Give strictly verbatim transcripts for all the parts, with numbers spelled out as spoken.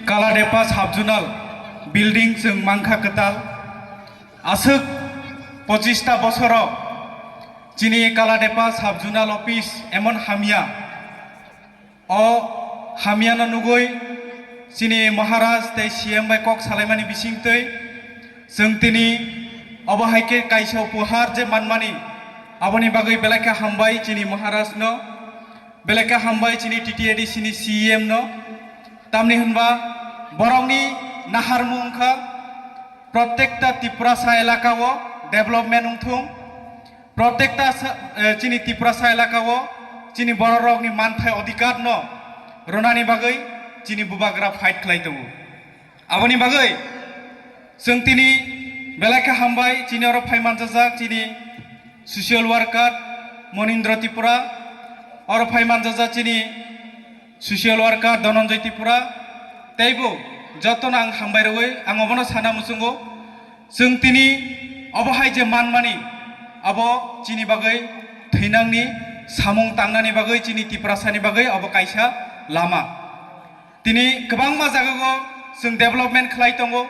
Kaladepa Sub-Zonal building chwng mankha kwtal. Aswk pochista bosoro chini Kaladepa Sub-Zonal office emon hamya. O hamyano nugwi chini Maharaj tei C M bai kok salaimani bisingtwi chwng tini obo hai khe kaisa upohar je manmani, aboni bagwi belai khe hambai chini Maharajno, belai khe hambai chini T T A D C ni C E M no. Tamni hwnba borokni naharmung wngkha protekta Tiprasa elaka o development wngthung. Protekta sa-, eh, chini Tiprasa elaka o chini bororokni manthai odhikar no rwnani bagwi chini bubagra fight khlai tongo. Aboni bagwi chwng tini belai khe hambai chini oro phai manjajak chini social worker Monindra Tripura, oro phai manjajak chini social worker Dhananjay Tripura, teibo jotono ang hambai rwui ang obono sana muchungo. Chwng tini obo hai je manmani, abo chini bagwi thwinangni samung tangnani bagwi, chini Tiprasani bagwi abo kaisa lama. Tini kwbangma jagao chwng development khlai tongo.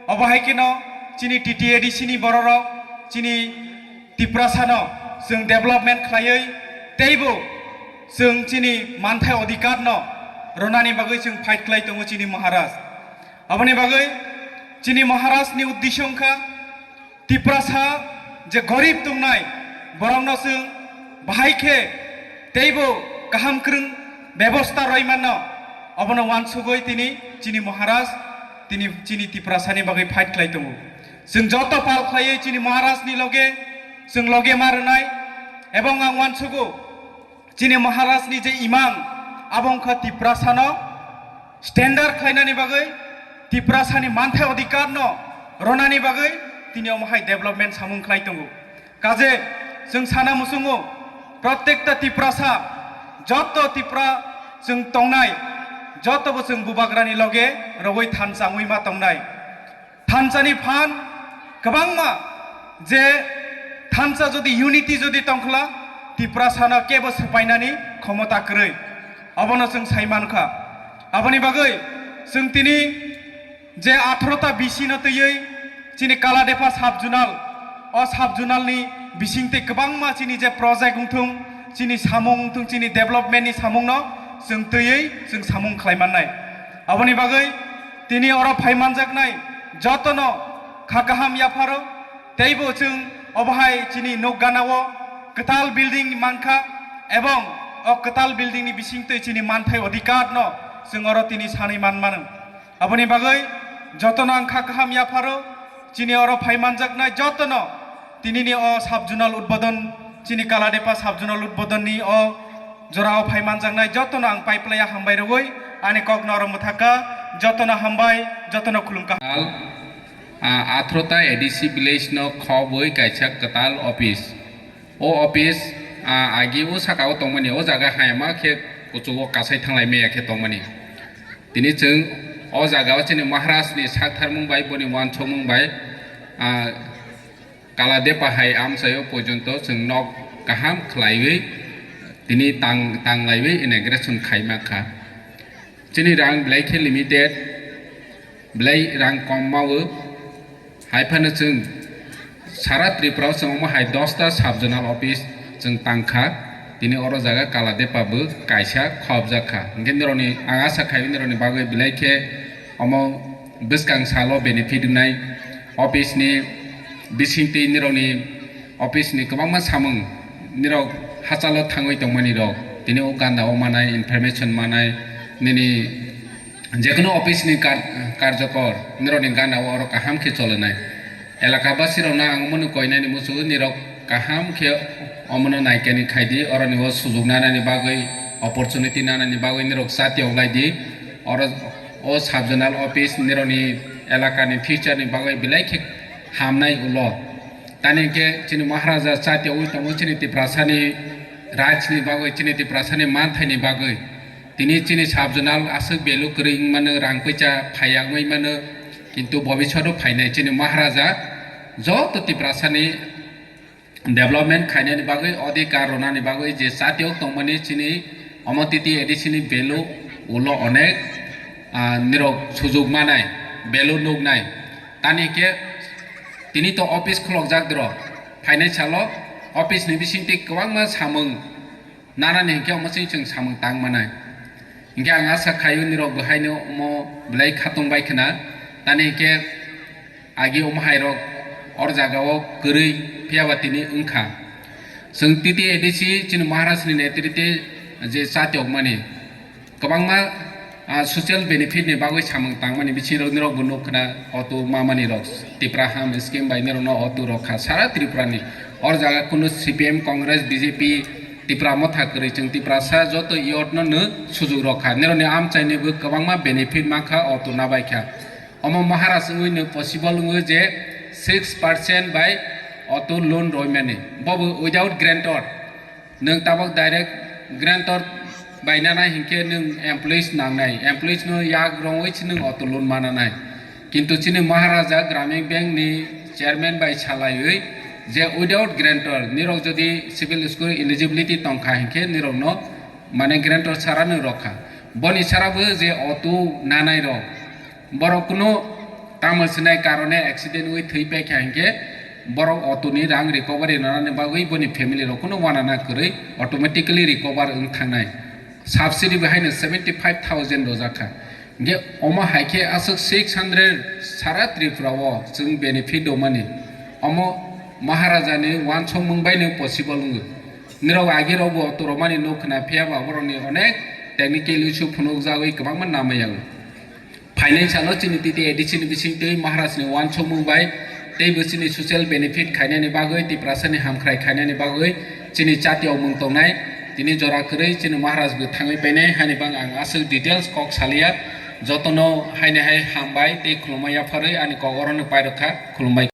Obo hai kheno chini T T A D C ni bororok chini Tiprasano chwng development khlaiwi teibo chwng chini manthai odhikar no rwnani bagwi chwng fight khlai tongo chini Maharaj. Aboni bagwi chini Maharaj ni uddesho wngkha Tiprasa je gorib tongnai borokno chwng bahai khe teibo kaham kwrwng bebosta roi manno, obono wansugwi tini chini Maharaj tini chini Tiprasani bagwi fight khlai tongo. Chwng joto pal khlaiwi chini Maharajni loge chwng loge ma rwnai, ebong ang wansugo chini Maharajni je imang abo wngkha Tiprasano standard khlainani bagwi, Tiprasani manthai odhikarno rwnani bagwi tini omo hai development samung khlai tongo. Kaje chwng sana muchungo, protekta Tiprasa, joto Tipra chwng tongnai, jotobo chwng bubagrani loge rogwi thansa wngwi ma tongnai. Thansani phan kwbangma, je thansa jodi unity jodi tongkhla, Tiprasano kebo swpainani khomota kwrwi, obono chwng sai mankha. Aboni bagwi chwng tini je atharota B C no twiwi chini Kaladepa sub-zonal, o sub-zonal ni bisingtwi kwbangma chini je project wngthung, chini samung wngthung, chini development ni samung no chwng twiwi chwng samung khlai mannai. Aboni bagwi tini oro phai manjaknai jotono kha kaham yapharo, teibo chwng obo hai chini nok gana o kwtal building mankha, ebong o kwtal building ni bisingtwi chini manthai odhikar no chwng oro tini sanwi man mano. Aboni bagwi jotono ang kha kaham yapharo, chini oro phai manjaknai jotono tinini o sub-zonal udbodon, chini Kaladepa sub-zonal udbodon ni o jorao phai manjaknai jotono ang paiplaya hambai rwui ani kokno oro mwthaka, jotono hambai, jotono khulumkha. Al, ah, atharota A D C village no khobwi kaisa kwtal office. O office, ah, agi o saka o tongmani, o jaga hayama khe kuchugo kasai thanglai maya khe tongmani. Tini chwng o jaga o chini Maharaj ni saktharmung bai, boni wansukmung bai, ah, Kaladepa hai amchaio porjonto chwng nok kaham khlaiwi tini tang, tanglaiwi inauguration khaima kha. Chini rang belai khe limited, belai rang kom mawo. Hai phano chwng sara Tripura o chwng omo hai dosta sub-zonal office chwng tangkha. Tini oro jaga Kaladepa bo kaisa khobjak kha. Hwnkhe nirokni ang asa khai nirokni bagwi belai khe omo bwskang salo benefit wngnai office ni bisingtwi nirokni office ni kwbangma samung nirok hachalo thangwi tongmani rok tini o ganda o manai information manai nini jekono office ni kar-, karjokor nirokni ganda o oro kaham khe cholenai. Elaka basi rokno ang omono koinani muchungo nirok kaham khe omono naikani khaidi, oroni o sujuk nanani bagwi, opportunity nanani bagwi nirok chati oglai di. Oro o sub-zonal office nirokni elakani future ni bagwi belai khe hamnai ulo. Tani hwnkhe chini Maharaja chati wi tongo chini Tiprasani rajni bagwi, chini Tiprasani manthaini bagwi. Tini chini sub-zonal aswk value kwrwi wngmano, rang puisa phaiya wngwi mano, kintu bobiswado phainai chini Maharaja joto Tiprasani development khainani bagwi, odhikar rwnani bagwi je chati o tongmani chini omo T T A D C ni value ulo onek. ah, nirok sujuk manai, value nuknai. Tani khe tini to office khulokjak doro. Phainai salo office ni bisingtwi kwbangma samung nanani hinkhe omo chwng chwng samung tang manai. Hinkhe ang asa khaio nirok bo haino omo belai khatong bai khna. Tani hinkhe agi omo hairok or jagao kwrwi phiyaba tini wngkha. Chwng T T A D C chini Maharaj ni netrite je chatiokmani kwbangma, ah, social benefit ni bagwi samung tangmani bisingrok nirok bo nuk khna auto mamani rok Tipra Ham scheme bai nirokno auto rok kha sara Tripura ni. Or jaga kunu C P M, Congress, B J P, Tipra Motha kwrwi chwng Tiprasa joto youth no no sujuk rok kha. Nirokni amchaini bo kwbangma benefit mankha auto nabai kha. Omo Maharaj wngwi no possible wngwi je six percent bai auto loan roimani. Bobo without guarantor. Nwng tabok direct guarantor bai nanai hinkhe nwng employees nangnai. Employees no yak rongwi se nwng auto loan mananai. Kintu chini Maharaja Gramin Bank ni chairman bai salaiwi je without guarantor nirok jodi civil score eligibility tongkha hinkhe nirokno mane guarantor sara nwng rokha. Boni sara bo je auto nanai rok, borok kunu tamo sinai karone accident wi thwi paikha hinkhe borok auto ni rang recovery nanani bagwi boni family rok kunu wanana kwrwi automatically recover wng thangnai. Subsidy bo haino seventy five thousand rojak kha. Hinkhe omo hai khe aswk six hundred sara Tripura o chwng benefit rwmani. Omo Maharaja ni wansokmung bai no possible wngo. Nirok agi rok bo auto romani nuk khna phiya ba borok ni onek technical issue phunuk jagwi kwbangma namai yago. Phainai salo chini T T A D C ni bisingtwi Maharaj ni wansokmung bai teibo chini social benefit khainani bagwi, Tiprasa ni hamkhrai khainani bagwi chini chati o mung tongnai. Tini jora kwrwi chini Maharaj bo thangwi painai, hani bang ang aswk details kok saliya. Jotono haini hai hambai tei khulumma yapharwi ani kok orono pairwkha. Khulumbai.